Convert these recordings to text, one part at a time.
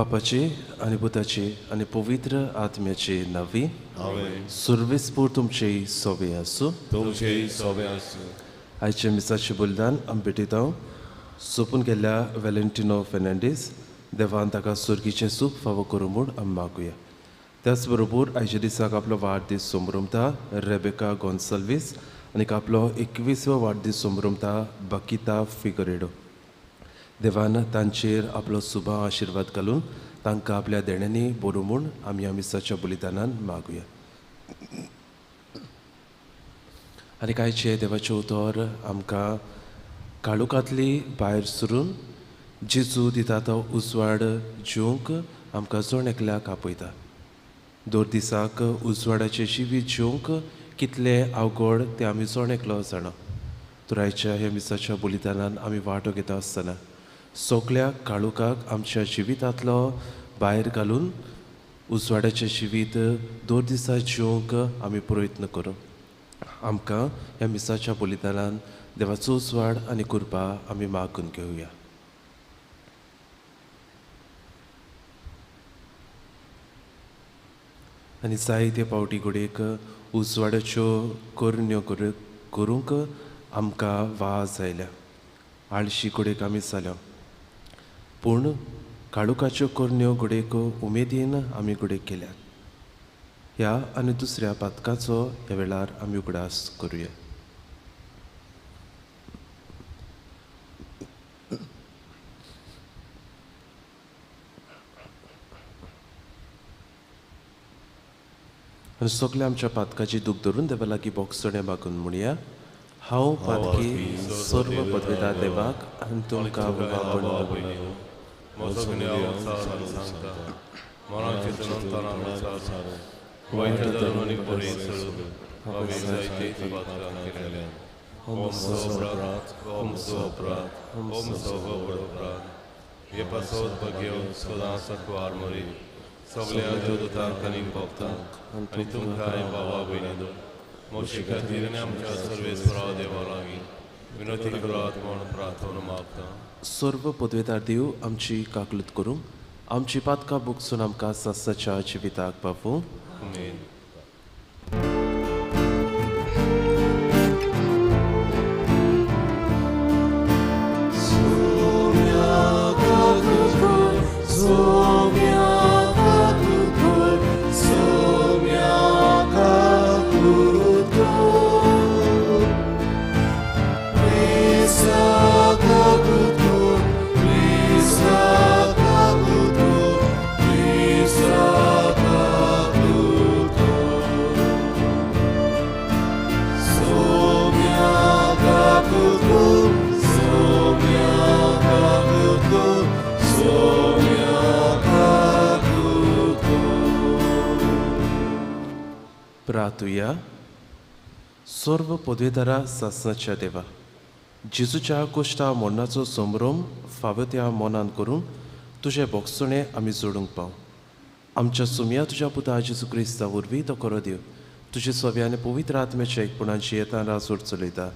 बापाची आनी पुताची आनी पवित्र आत्म्याची नावी सुर्वेसपूर तुमची सोबे आसूं. तुमचेय सोबे आसूं. आयचे मिसाचे बलिदान आमी भेटयता सोंपून गेल्ल्या वेलेंटिनो फेर्नांडीस देवान ताका सुर्गीचें सूख फावो करूं म्हूण आमी मागुया. त्याच बरोबर आयच्या दिसाक आपलो वाडदीस संभ्रमता रेबेका गोन्साल्वीस आनी आपलो 21वो वाडदीस संभ्रमता बकिता फिगरेडो. देवान तांचेर आपलो सुबा आशिर्वाद घालून तांकां आपल्या देण्यांनी बरो म्हूण आमी ह्या मिसाच्या बलिदानान मागुया. आनी कांयचे देवाचें उतर आमकां काळुकांतली भायर सरून जेजू दिता तो उजवाड जिवंक आमकां जण एकल्याक आपयता. दर दिसाक उजवाडाचें जिवीत जिवंक कितलें अवघड तें आमी जण एकलो जाणा. तर आयच्या ह्या मिसाच्या बलिदानान आमी वांटो घेता आसतना सगल्या काळुकाक आमच्या जिवितांतलो भायर घालून उजवाडाचें जिवीत दर दिसा जिवंक आमी प्रयत्न करूं. आमकां ह्या मिसाच्या बलिदानान देवाचो उजवाड आनी कृपा आमी मागून घेवया. आनी जायते पावटी घडयेक उजवाडाच्यो करण्यो करूंक आमकां वाज आयल्या, आळशी घडयेक आमी जाल्या, पूण काळुकाच्यो करण्यो घडयेक उमेदीन आमी घडयेक केल्यात. ह्या आनी दुसऱ्या पातकाचो ह्या वेळार आमी उगडास करुया. आनी सगल्या आमच्या पातकाची दूख धरून देवा लागीं बोगसणें मागून म्हणया, हांव पातकी सर्व पदवेदार देवाक आनी तुमकां सगळ्या देवदूतांक आनी भक्तांक आनी तुमकांय बाबा भयणीनो म्हजे खातीर आनी आमच्या सर्वेस्परा देवा लागीं विनंती करात म्हूण प्रार्थना मागता. सर्व पदवेदार देव आमची काकलूत करूंक आमची पातकां भोगसून आमकां सासाच्या जिविताक पावूं. आमेन. प्रार्थुया. सर्व पदवेदारा सासनाच्या देवा, जेजूच्या कोश्टा मरणाचो संभ्रम फावो त्या मनान करून तुजें बोगसणें आमी जोडूंक पाव. आमच्या सुमया तुज्या पुता जेजू क्रिस्ता वरवीं तो करो देव तुजे सोव्या आनी पवित्र आत्म्याच्या एकपणाची येता राजवट चलयता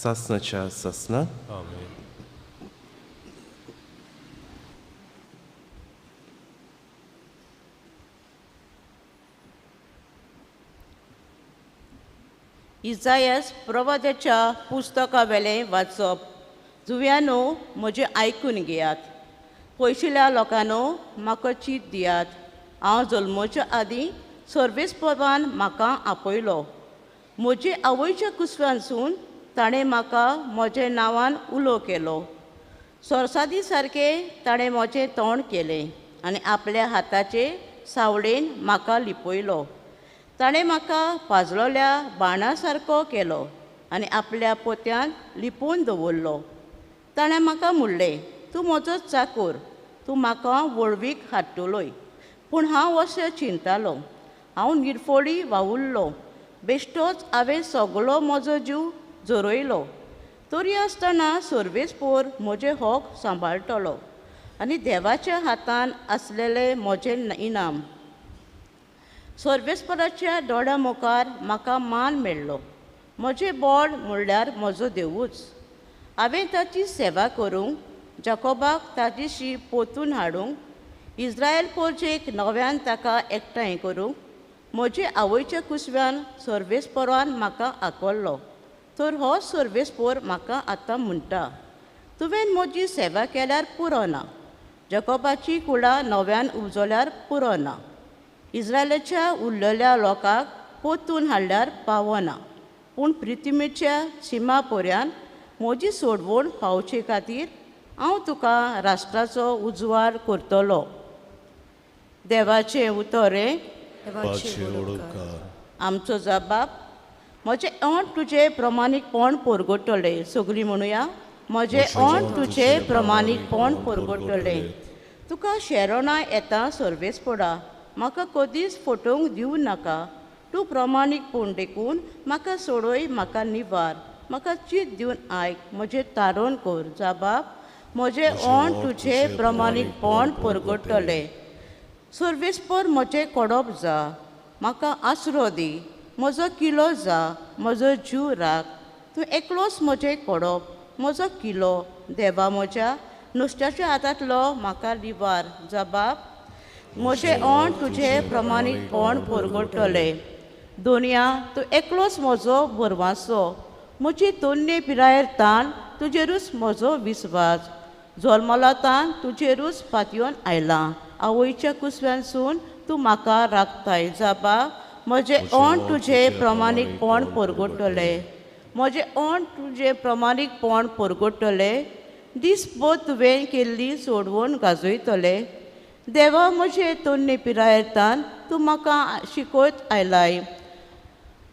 सासनाच्या सासना. आमेन. इजायस प्रवाद्याच्या पुस्तकावेलें वाचप. जुव्यानो म्हजें आयकून घेयात, पयशिल्या लोकांनो म्हाका चीत दियात. हांव जल्मोच्या आदीं सर्वेस्परान म्हाका आपयलो, म्हजे आवयच्या कुसव्यानसून ताणें म्हाका म्हज्या नांवान उलो केलो. सरसादी सारकें ताणें म्हजें तोंड केलें आनी आपल्या हाताचे सावळेन म्हाका लिपयलो. ताणें म्हाका पाजलोल्या बाणा सारको केलो आनी आपल्या पोत्यांत लिपोवन दवरलो. ताणें म्हाका म्हणलें, तूं म्हजो चाकोर, तूं म्हाका वळवीक हाडटलोय. पूण हांव अशें चिंतालो, हांव निर्फोडी वावुरलो, बेश्टोच हांवें सगलो म्हजो जीव झरयलो. तरी आसतना सर्वेस्पोर म्हजें हक सांबाळटलो आनी देवाच्या हातान आसलेलें म्हजें इनाम. सर्वेस्पराच्या दोळ्या मुखार म्हाका मान मेळ्ळो. म्हजें बोड म्हणल्यार म्हजो देवूच. हांवें ताची सेवा करूंक, जाकोबाक ताजीशी पोतून हाडूंक, इस्रायल पोरचेक नव्यान ताका एकठांय करूंक म्हजे आवयच्या कुसव्यान सर्वेस्परान म्हाका आकल्लो. तर हो सर्वेस्पोर म्हाका आतां म्हणटा, तुवें म्हजी सेवा केल्यार पुरो ना, जकोबाची कुळां नव्यान उपजल्यार पुरो ना, इस्रायलाच्या उरलेल्या लोकांक पोतून हाडल्यार पावना, पूण प्रितिमेच्या शिमा पर्यान म्हजी सोडवण पावचे खातीर हांव तुका राष्ट्राचो उजवाड करतलो. देवाचें उतर हें. आमचो जबाब. म्हजें ओंठ तुजें प्रमाणीकपण परगटतलें. सगळीं म्हणुया, म्हजें ओंठ तुजें प्रमाणीकपण परगटतलें. तुका शेरणां येता सर्वेस्परा, म्हाका कदीच फटोवंक दिवं नाका. तूं प्रमाणीकपण देखून म्हाका सोडय, म्हाका निवार, म्हाका चीत दिवन आयक, म्हजें तारण कर. जबाब. म्हजें ओंठ तुजें प्रमाणीकपण परगटतलें. सर्वेस्पर म्हजें कोडप जा, म्हाका आसरो दी, म्हजो किलो जा, म्हजो जीव राख. तूं एकलोच म्हजें कोडप, म्हजो किलो. देवा म्हज्या नुस्त्याच्या हातांतलो म्हाका लिवार. जबाब. म्हजें ओंठ तुजें प्रमाणीकपण परगटतलें. दोनया तूं एकलोच म्हजो भरवासो, म्हजी तन्ने पिरायेर ताण तुजेरूच म्हजो विस्वास. जल्मला ताण तुजेरूच पातयेवन आयलां, आवयच्या कुसव्यानसून तूं म्हाका राखताय. जाबा. म्हजें ओंठ तुजें प्रमाणीकपण परगटतलें. म्हजें ओंठ तुजें प्रमाणीकपण परगटतलें. दीसभर तुवें केल्ली सोडवण गाजयतलें. देवा म्हजे तन्ने पिरायेर ताण तूं म्हाका शिकयत आयलाय.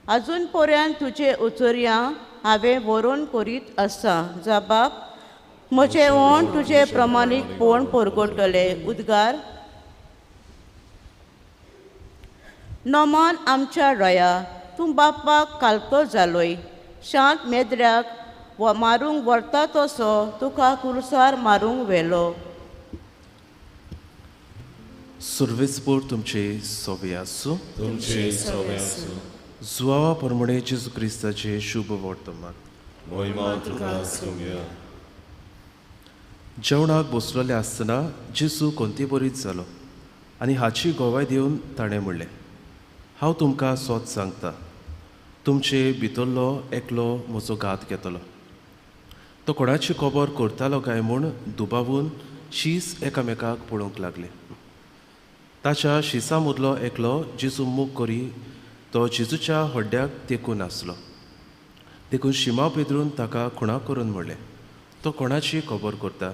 आजून पर्यंत तुजे उचरयां हांवें वरोवन करीत आसा. जबाब. म्हजें ओंठ तुजें प्रमाणीकपण परगटतलें. उद्गार. नमान आमच्या रया, तूं बापाक कालतो जालोय, शांत मेद्र्याक मारूंक व्हरता तसो तुका कुर्सार मारूंक व्हेलो. सर्वेस्पोर तुमचे सोवे आसूं. तुमचे सोवे आसूं. जुवावा परमणे जेजू क्रिस्ताचे शुभ वर्तमान. मोहिमा तुका सोम्या. जेवणाक बसलेले आसतना जेजू कोंतीबरीत जालो आनी हाची गवाय दिवन ताणें म्हणलें, हांव तुमकां सोद सांगता, तुमचे भितरलो एकलो म्हजो घात घेतलो. तो कोणाची खबर करतालो काय म्हूण दुबावून शीस एकामेकाक पळोवंक लागले. ताच्या शिसा मदलो एकलो जेजू मूग करी तो जेजूच्या हड्ड्याक तेकून आसलो. देखून शिमा पेद्रून ताका खुणा करून म्हणलें, तो कोणाची खबर करता?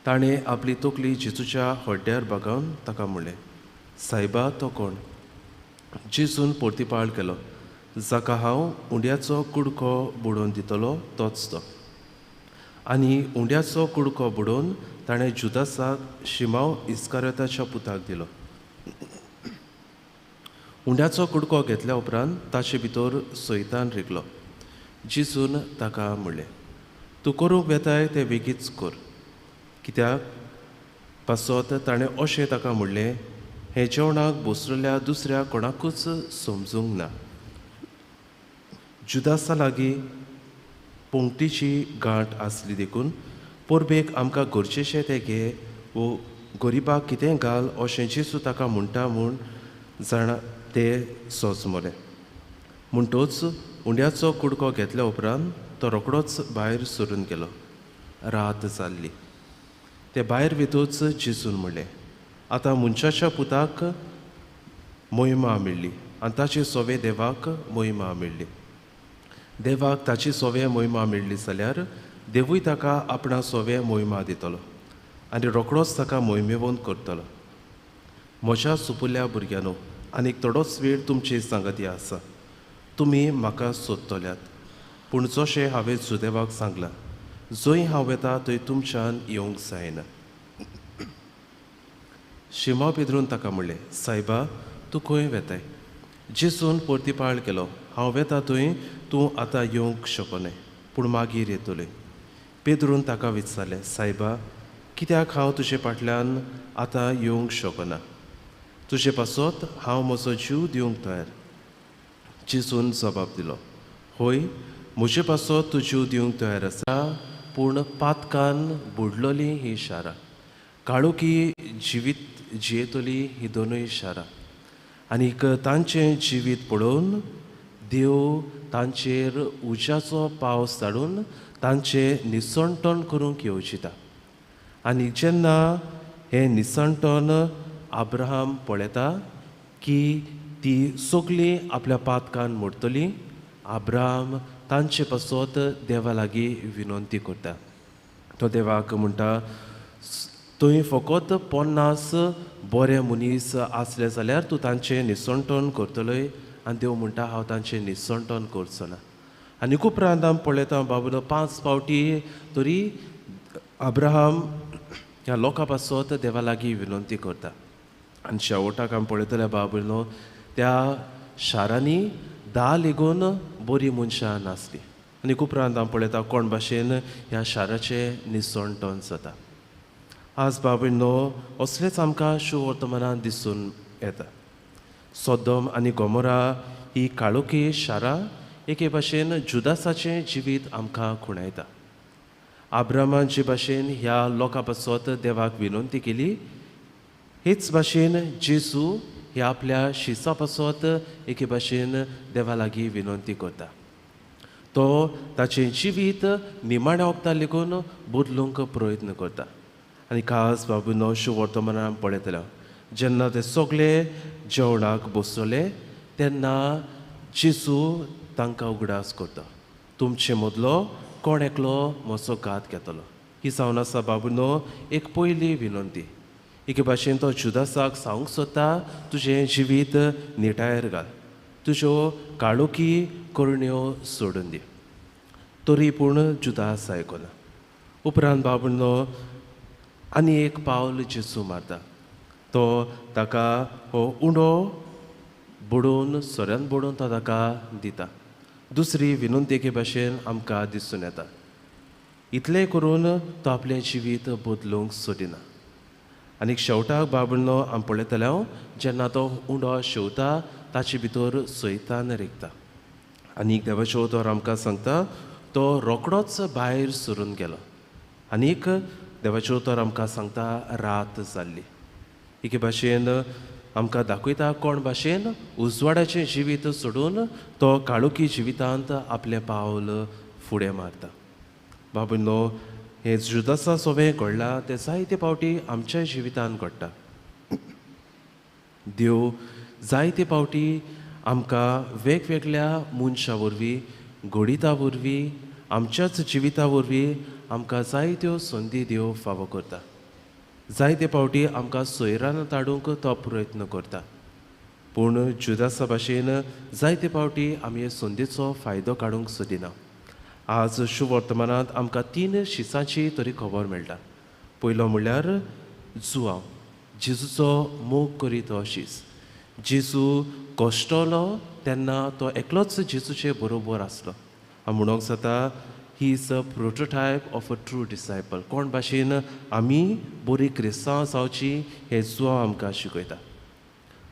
ताणें आपली तकली जेजूच्या हड्ड्यार बागावन ताका म्हणलें, सायबा तो कोण? जेजून परतिपाळ केलो, जाका हांव उंड्याचो कुडको बुडोवन दितलो तोच तो. आनी उंड्याचो कुडको बुडोवन ताणें जुदासाक शिमाव इस्कारियोताच्या पुताक दिलो. उंड्याचो कुडको घेतल्या उपरांत ताचे भितर सैतान रिगलो. जेजून ताका म्हणलें, तूं करूंक वेताय तें बेगीच कर. कित्याक पासत ताणें अशें ताका म्हणलें, हें जेवणाक बसलेल्या दुसऱ्या कोणाकूच समजूंक ना. जुदासा लागीं पोंगटीची गांठ आसली देखून परबेक आमकां गरजेचें तें घे वो गरिबाक कितें घाल अशें जेजू ताका म्हणटा म्हूण जाणा ते सोजमले. म्हणटोच उंड्याचो कुडको घेतल्या उपरांत तो रोकडोच भायर सरून गेलो. रात जाल्ली. ते भायर वेतूच जेजून म्हणलें, आतां मनशाच्या पुताक मोहिमा मेळ्ळी आनी ताचे सोवे देवाक मोहिमा मेळ्ळी. देवाक ताची सोवे मोहिमा मेळ्ळी जाल्यार देवूय ताका आपणा सोवे मोहिमा दितलो आनी रोकडोच ताका मोहिमेवंत करतलो. म्हज्या सुपुल्ल्या भुरग्यांनो, आनीक थोडोच वेळ तुमची सांगती आसा. तुमी म्हाका सोदतल्यात, पूण जशें हांवें जुदेवाक सांगलां, जंय हांव वेता थंय तुमच्यान येवंक जायना. शिमा पेद्रून ताका म्हणलें, सायबा तूं खंय वेताय? जेजून परतिपाळ केलो, हांव वेता थंय तूं आतां येवंक शकना, पूण मागीर येतलें. पेद्रून ताका विचारलें, सायबा कित्याक हांव तुजे फाटल्यान आतां येवंक शकना? तुजे पासत हांव म्हजो जीव दिवंक तयार. जेजून जबाब दिलो, हय म्हजे पासत तूं जीव दिवंक तयार आसा, पूण पातकान बुडलोलीं हीं शारां काळोखी जिवीत जियेतली ही दोनूय शारां आनीक तांचें जिवीत पळोवन देव तांचेर उज्याचो पावस धाडून तांचें निसणटण करूंक येवजिता. आनी जेन्ना हें निसणटण अब्राहम पळयता की ती सगळीं आपल्या पातकान मोडटली, अब्राहम तांचे पासत देवा लागीं विनंती करता. तो देवाक म्हणटा, तुवें फकत 50 बरे मनीस आसले जाल्यार तूं तांचें निसणटण करतलोय. आनी देव म्हणटा, हांव तांचें निसणटण करचो ना. आनी उपरांत आमी पळयता बाबुलो 5 फावटी तरी अब्राहम ह्या लोकां पासत देवा लागीं विनंती करता. आनी शेवटाक आमी पळयतले बाबुलो त्या शारांनी 10 लेगून बरीं मनशां नासलीं. आनी उपरांत आमी पळयता कोण भाशेन ह्या शाराचें निसणटण जाता. आज बाबुलो असलेच आमकां शुवर्तमानान दिसून येता. सोदोम आनी गोमोरा ही काळोखी शारां एके भाशेन जुदासाचें जिवीत आमकां खुणायता. अब्राहमान जे भाशेन ह्या लोकां पासत देवाक विनंती केली, हेच भाशेन जेजू ह्या आपल्या शिसा पासत एके भाशेन देवा लागीं विनंती करता. तो ताचें जिवीत निमाण्या वखदां लेगून बदलूंक प्रयत्न करता. आनी खास बाबूनो शुवर्तमानान पळयतले जेन्ना ते सगळे जेवणाक बसले तेन्ना जेजू तांकां उगडास करता, तुमचे मदलो कोण एकलो म्हजो घात घेतलो. ही जावन आसा बाबूनो एक पयली विनंती. एके भाशेन तो जुदासाक सांगूंक सोदता, तुजें जिवीत निटायर घाल, तुज्यो काळोखी करण्यो सोडून दी. तरी पूण जुदास आयकना. उपरांत बाबूनो आनी एक पावल जेजू मारता. तो ताका हो उंडो बुडोवन सोऱ्यान बुडोवन तो ताका दिता. दुसरी विनंती एके भाशेन आमकां दिसून येता. इतलें करून तो आपलें जिवीत बदलूंक सोदिना. आनी शेवटाक बाबुलो आमी पळयतले हांव जेन्ना तो उंडो शेवता ताचे भितर सैतान रिगता. आनी देवाचें उतर आमकां सांगता तो रोकडोच भायर सरून गेलो. आनीक देवाचें उतर आमकां सांगता रात जाल्ली. एके भाशेन आमकां दाखयता कोण भाशेन उजवाडाचें जिवीत सोडून तो काळोखी जिवितांत आपलें पावल फुडें मारता. बाबुलो हें जुदासा सोवें घडलां तें जायते फावटी आमच्या जिवितांत घडटा. देव जायते फावटी आमकां वेगवेगळ्या मनशां वरवीं, घडिता वरवीं, आमच्याच जिविता वरवीं आमकां जायत्यो संदी देव फावो करता. जायते फावटी आमकां सोयरान ताडूंक तो प्रयत्न करता. पूण जुदासा भाशेन जायते फावटी आमी हे संदीचो फायदो काडूंक सोदिना. आज शुवर्तमानांत आमकां 3 शिसांची तरी खबर मेळटा. पयलो म्हणल्यार जुआंव, जेजूचो मोग करी तो शीस. जेजू कश्टलो तेन्ना तो एकलोच जेजूचे बरोबर आसलो. हांव म्हणूंक जाता he is a prototype of a true disciple. कोण भाशेन आमी बरी क्रिस्तांव जावची हें जुआंव आमकां शिकयता.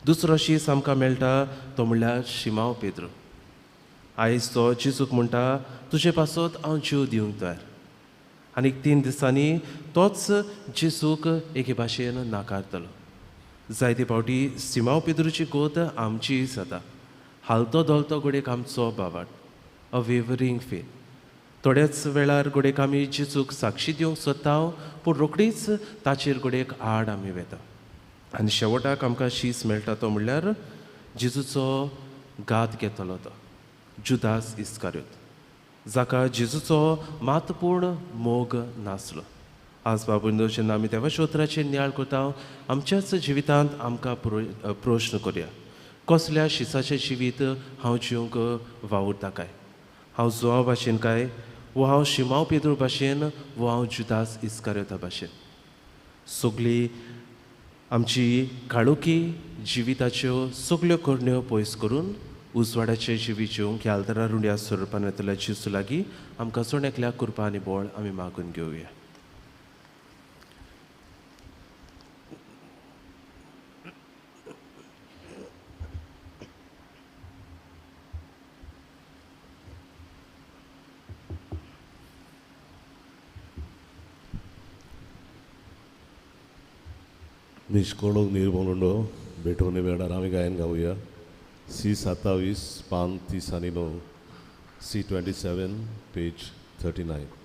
दुसरो शीस आमकां मेळटा तो म्हणल्यार शिमाव पेद्रू. आयज तो जेजूक म्हणटा, तुजे पासत हांव जीव दिवंक तयार. आनी 3 दिसांनी तोच जेजूक एके भाशेन नाकारतलो. जायते फावटी सिमाव पेद्रूची गोत आमची जाता. हालतो धोलतो घडयेक आमचो बावाट, अ वेवरींग फेथ. थोड्याच वेळार घडयेक आमी जेजूक साक्षी दिवंक सोदता, पूण रोखडीच ताचेर घडयेक आड आमी वेता. आनी शेवटाक आमकां शीस मेळटा तो म्हणल्यार जेजूचो घात घेतलो तो जुदास इस्कारियोत, जाका जेजूचो मातपूर्ण मोग नासलो. आज बाबुंदो जेन्ना आमी देवाच्या उतराचेर नियाळ करता आमच्याच जिवितांत आमकां प्रश्न करया, कसल्या शिसाचें जिवीत हांव जिवंक वावुरता काय? हांव जुआंव भाशेन काय, वो हांव शिमाव पेद्रू भाशेन, वो हांव जुदास इस्कारियोता भाशेन? सगळी आमची काळोखी जिविताच्यो सगळ्यो करण्यो पयस करून उजवाडाचें जिवीत जिवंक ह्या आल्तारा रुंड्या स्वरुपान येतल्या जेजू लागीं आमकां जण एकल्याक कृपा आनी बळ आमी मागून घेवया. निश्कोणूक निर्मोलुंडो भेटवणे वेळार आमी गायन गावया. सी 27 पान 30 आनी 9, सी 27 पेज 39.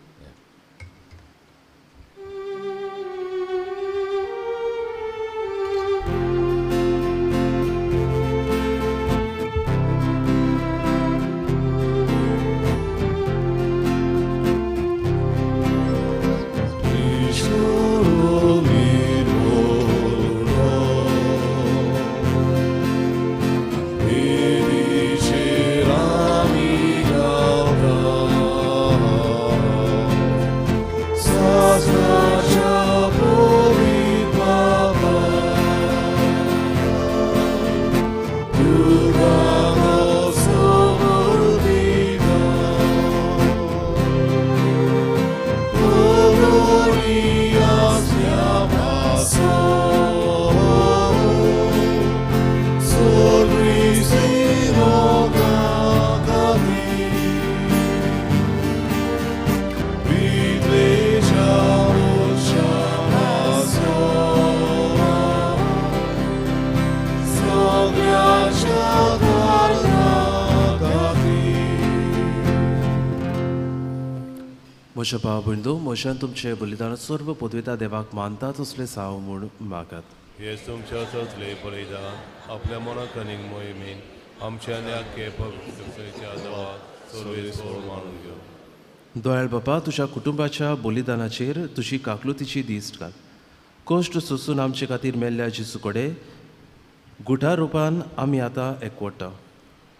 म्हज्या भाव भयणो, म्हज्यान तुमचें बलिदान सर्व पदवेता देवाक मानता तसलें जावं म्हूण मागात. हे तुमच्या तसले बलिदान आपल्या मनाक आनी मोहिमेन आमच्या आनी आख्खे पवित्रतेच्या देवाक सर्वेस्पर मानून घेवं. दयाळ बापा, तुज्या कुटुंबाच्या बलिदानाचेर तुजी काकलुतीची दिश्ट घाल. कश्ट सोसून आमचे खातीर मेल्ल्या जेजू कडेन गुठा रुपान आमी आतां एकवटा.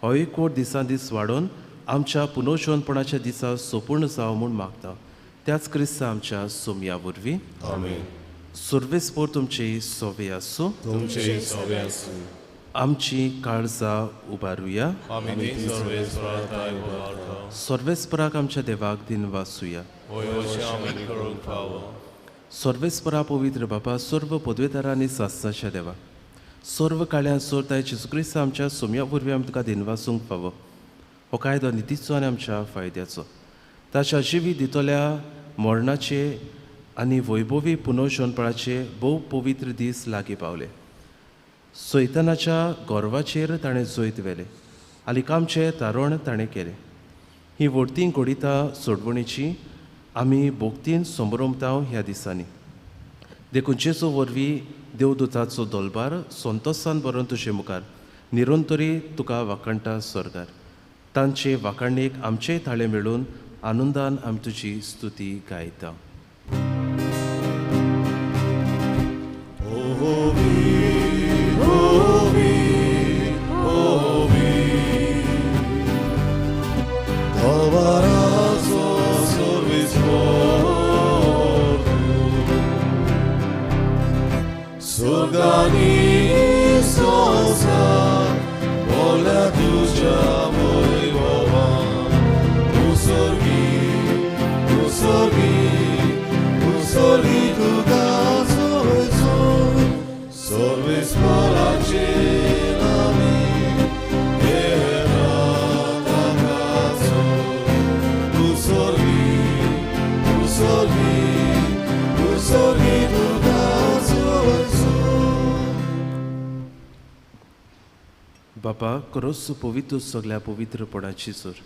हो एकवट दिसान दीस वाडोवन आमच्या पुनर्जीवनपणाच्या दिसा सोपूर्ण जावं म्हूण मागता. त्याच क्रिस्ता आमच्या सोमया वरवीं. आमेन. सर्वेस्पर तुमची सोवे आसूं. तुमची सोवे आसूं. आमची काळजां उबारुया. आमी ती सर्वेस्परा उबारता. सर्वेस्पराक आमच्या देवाक दिनवासुया. होय अशें आमी करूंक फावो. सर्वेस्परा पवित्र बापा, सर्व पदवेदारा आनी सासणाच्या देवा, सर्व काळ्यान सोरताय जेजू क्रिस्ता आमच्या सोमया वरवीं आमी तुका दिनवासूंक फावो. हो कायदो नितीचो आनी आमच्या फायद्याचो. ताच्या जिवीत दितल्या मरणाचे आनी वैभवी पुनर्जीवनपणाचे भोव पवित्र दीस लागीं पावले. सैतानाच्या गर्वाचेर ताणें जैत व्हेलें आनी आमचें तारण ताणें केलें. ही व्हडती घडितां सोडवणेची आमी भोक्तीन संभ्रमता ह्या दिसांनी. देखून जेजू वरवीं देवदूताचो दलबार संतोसान भरून तुजे मुखार निरंतरी तुका वाखाणटा स्वर्गार. तांचे वाखाणेक आमचेय थाळे मेळून आनंदान आमी तुजी स्तुती गायता. बापा, करोस पवित्र सगळ्या पवित्रपणाची सोर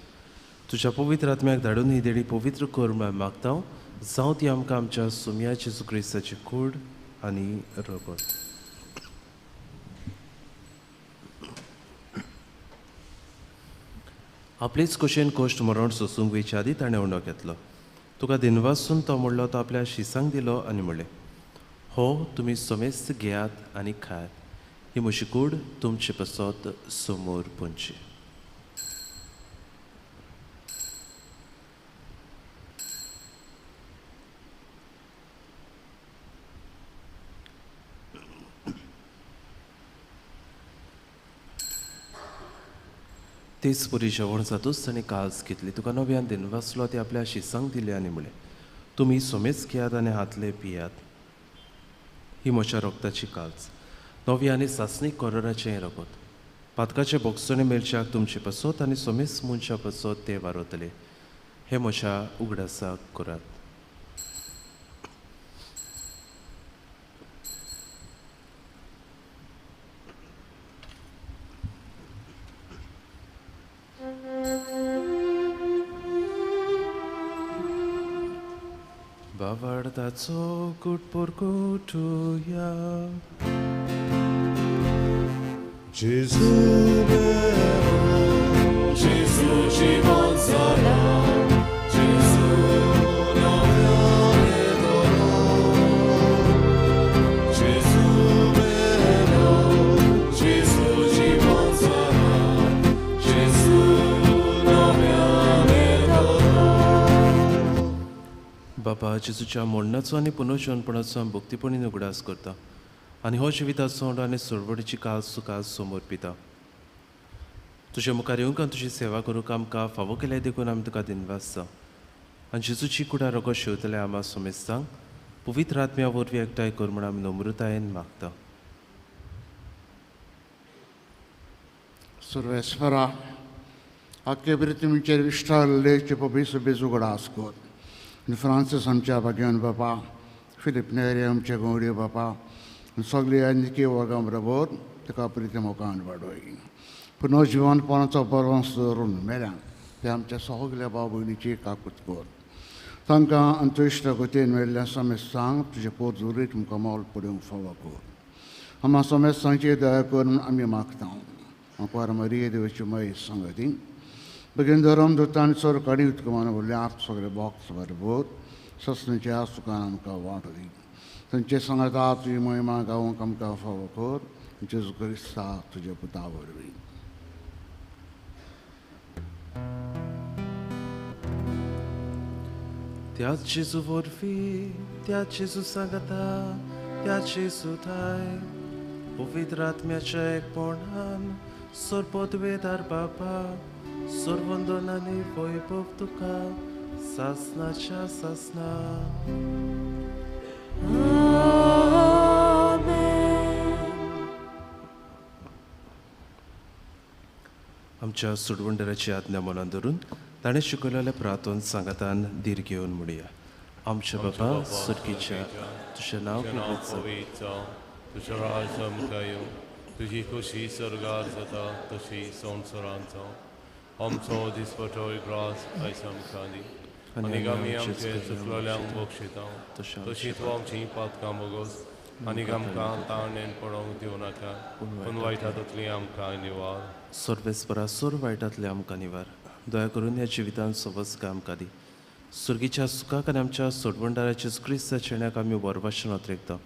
तुज्या पवित्र आत्म्याक धाडून ही देणी पवित्र कर म्हूण मागता. जावं ती आमकां आमच्या सोमया जेजू क्रिस्ताची कूड आनी रगत. आपलेच कशेन कश्ट मरण सोसूंक वयच्या आदीं ताणें उणो घेतलो. तुका दिनवासून तो म्हणलो, तो आपल्या शिसांक दिलो आनी म्हणलें, हो तुमी समेस्त घेयात आनी खायात. ही म्हजी कूड तुमचे पासत समोर पंची. तेच परी जेवण जातूच ताणें काल्स घेतली. तुका नव्यान दिनवासलो, ती आपल्या शिसांक दिली आनी म्हणलें, तुमी समेच घेयात आनी हातले पियात. ही म्हज्या रगताची काल्स, नवी आनी सासणीक कोरोराचें रगत. पातकाचे बोगसणे मेळच्याक तुमचे पासत आनी समेस मनशा पासत ते वारवतले. हे म्हज्या उगडासाक करात. भावार्थाचो गुट परगटुया. जेजू मेरो, जेजू जीवन जाला, जेजू नव्याने दरो. जेजू मेरो, जेजू जीवन जाला, जेजू नव्याने दरो. बाबा, जेजूच्या मोडणाचो आनी पुनर्जीवनपणाचो आमी भक्तीपणी उगडास करता आनी हो जिविताचो आनी सोडवणीची काल सुखास समर्पिता. तुज्या मुखार येवंक आनी तुजी सेवा करूंक आमकां फावो केल्या देखून आमी तुका दिनवासता. आनी जेजूची कुडा रोगो शेवतल्या आमा सोमेस्तांक पवित्र आत्म्या वरवीं एकठांय कर म्हूण आमी नम्रतायेन मागता. सर्वेस्परा, आख्खे पृथ्वीचेर विश्टालेचे पबीस बेज उगडास कर. आनी फ्रांसीस आमच्या भाग्यान बापा, फिलीप नेरी आमचे गौडी बापा, सगळे निकी वर्गां बरोबर ताका प्रिती मोगान वाडोय. पुनर्जिवनपणाचो बरवंस दवरून मेल्यान ते आमच्या सगल्या भाव भयणीची काकूत कर. तांकां अंतुश्ट गतीन मेळिल्ल्या समेस्तांक तुजे पोत जुरी तुमकां मोल पडूंक फावो कर. आमा समेस्तांची दया करून आमी मागता. आंकवार मरिये देवाची मय सांगती बेगीन धरम दुतान सर काडी उत्कमान व्हडले आप सगळे भक्त बरोबर ससनेच्या सुखान आमकां वांटो दी. तांचे सांगाता तुजी महिमा गावंक आमकां फावो कर. जेजू क्रिस्ता तुज्या पुता वरवीं. त्याच जेजू वरवीं, त्याच जेजू सांगाता, त्याच जेजू थाय पवित्र आत्म्याच्या एकपणान सर्वपदवेदार बाबा, सर्वंदन आनी वैभव तुका सासनाच्या सासना. आमच्या सोडवणदाराची आज्ञा मनान धरून ताणें शिकयलेल्या प्रार्थन सांगातान धीर घेवन म्हणया. आमच्या बाबा सुर्गीच्या, तुजें नांव पवित्र जावं, तुजें राज्य आमकां येवं, तुजी खुशी स्वर्गार जाता तशी संवसारांत जावं. आमचो दिसपटो ग्रास आयज आमकां दी आनी आमी आमचे चुकलेल्यांक बक्षिता तशी तूं आमची पातकां बोगोस आनी आमकां ताण पडोवंक दिवं नाका, पूण वायटांतली आमकां निवार. सर्वेस्परा, सोर वायटांतले आमकां निवार. दया करून ह्या जिवितांत सवस्क आमकां दी. सुर्गीच्या सुखाक आनी आमच्या सोडवणदाराच्या क्रिस्ताच्या चेण्याक आमी वरवाशन अत्रेकता.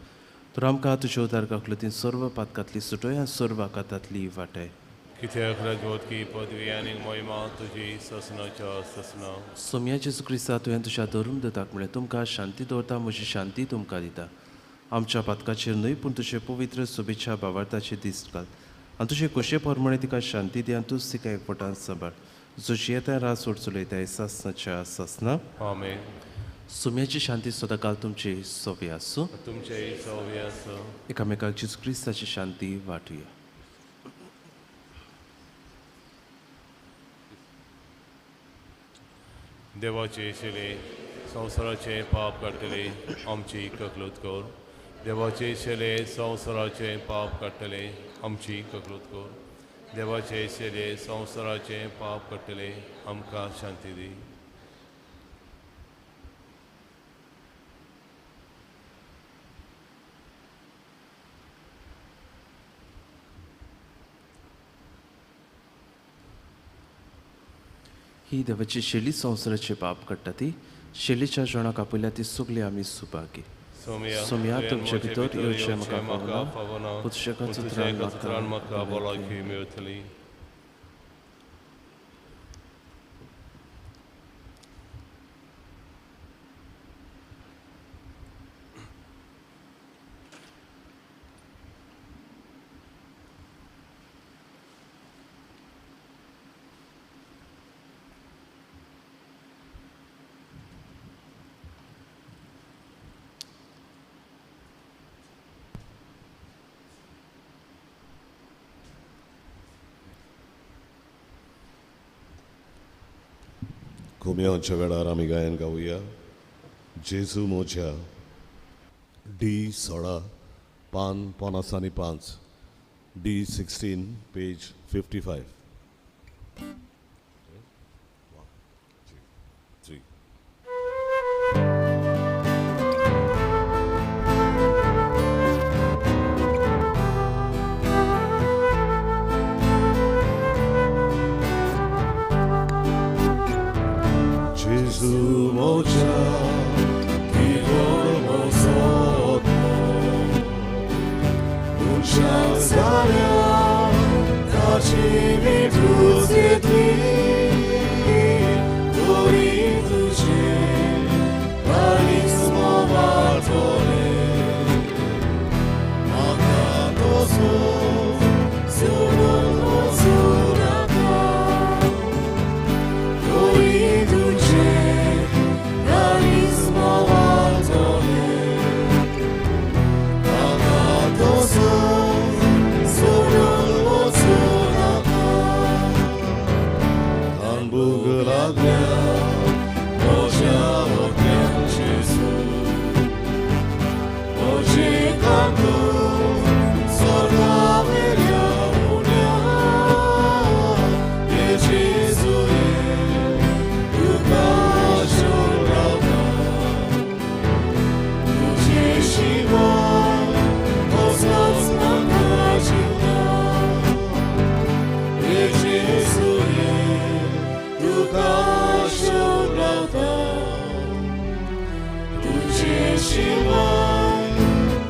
तर आमकां तुज्या उदार काकलुतीन सर्व पातकांतली सुटय आनी सर्व आकातांतली वाटय. कित्याक राजवटकी पदवी आनी महिमा तुजी ससनाच्या ससना. सोम्या जेजू क्रिस्ता, तुवें तुज्या धर्म दताक म्हळें, तुमकां शांती दवरता, म्हजी शांती तुमकां दिता. आमच्या पातकाचेर न्हय पूण तुजे पवित्र सोबेच्या भावार्थाचेर दिश्ट घाल आनी तुजे खोशे प्रमाणे तिका शांती दी आनी तूंच तिका एकवटान सांबाळ, जो जियेता रात सोड चलयताय सासनाच्या सासना. आमेन. सोम्याची शांती सदांकाल तुमची सोबी आसूं. तुमचेय सोबी आसूं. एकामेकाक जेजू क्रिस्ताची शांती वांटुया. देवाचे शिले संवसाराचे पाप काडटले आमची ककलूत कर. देवाचे शिले संवसाराचे पाप काडटले आमची ककलूत कर. देवाचे शिले संवसाराचे पाप काडटले आमकां शांती दी. ही देवाची शेली संवसाराचे पाप काडटा ती शेलीच्या जेवणाक आपयल्या ती सगळी आमी सुभागी. सोम्या, तुमचे भितर येवचें म्हाका फावना, पूण तुज्या एका उतरान म्हाका भलायकी मेळटली. कोम्यांच्या वेळार आमी गायन गावया जेजू मोज्या डी 16 पान 55, डी 16 पेज 55. 3. जेजू मोजा किवळ मोजोतो उनशाक जाल्या ताची विटूच येतली तरी तुजें कारिस्मो वाटोलें म्हाका तसो सोडून वचूं नाका तरी तुजें कारिस्मो वाटोलें म्हाका तसो सोडून वचूं नाका तांबूक लागल्या म्हज्या वट्यान जेजू म्हजे कांतू स्वर्गा वेल्या उण्या ये जेजू ये तुका शरण रावता तुजे शिवाय कसलोच म्हाका जीव ना ये जेजू ये तुका शरण रावता तुजे शिवाय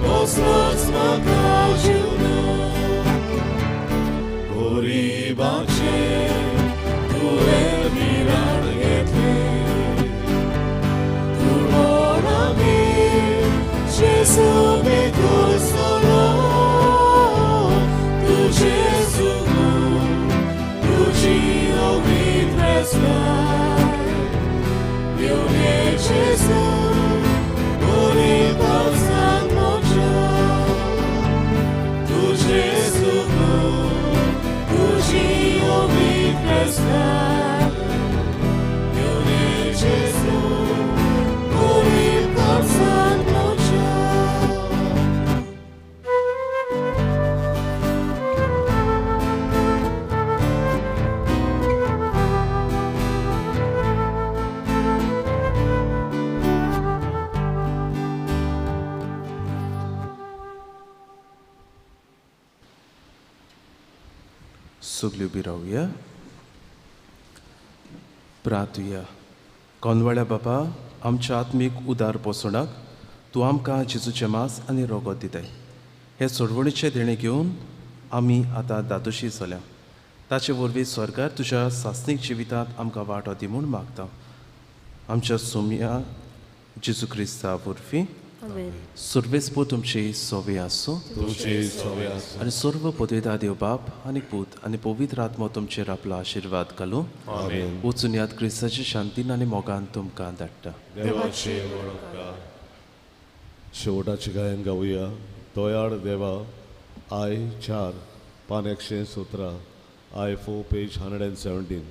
कसलोच म्हाका जीव ना गरिबाचें तुवें विराण घेतलें दुर्बळांगेर जेजू बेगोर सोलो तुजें सुगूर तुजी ओगीत वेसनाय दिवणे जेजू गरीब म्हज्या तुजें सुगूर तुजी ओगीत वेसनाय दिवणे जेजू गरीब म्हज्या. सगल्यो उबी रावया, प्रार्थुया. कोनवाळ्या बाबा, आमच्या आत्मीक उदार पोसणाक तूं आमकां जेजूचें मांस आनी रोगोत दिताय. हे सोडवणीचें देणें घेवन आमी आतां दादोशी जाल्या. ताचे वरवीं स्वर्गार तुज्या सासणीक जिवितांत आमकां वांटो दी म्हूण मागता, आमच्या सोम्या जेजू क्रिस्ता वरवीं. सर्वेस्पू तुमची सोवे आसूं. तुमची सोवे आसूं. आनी सर्व पदवेता देव बाप आनी पूत आनी पवित्र आत्मो तुमचेर आपलो आशिर्वाद घालूं. आमेन. वचून याद क्रिस्ताची शांतीन आनी मोगान तुमकां धाडटा. देवाचे वळखा. शेवटाचें गायन गावया दयाळ देवा I 4 पान 117 I 4 page 117.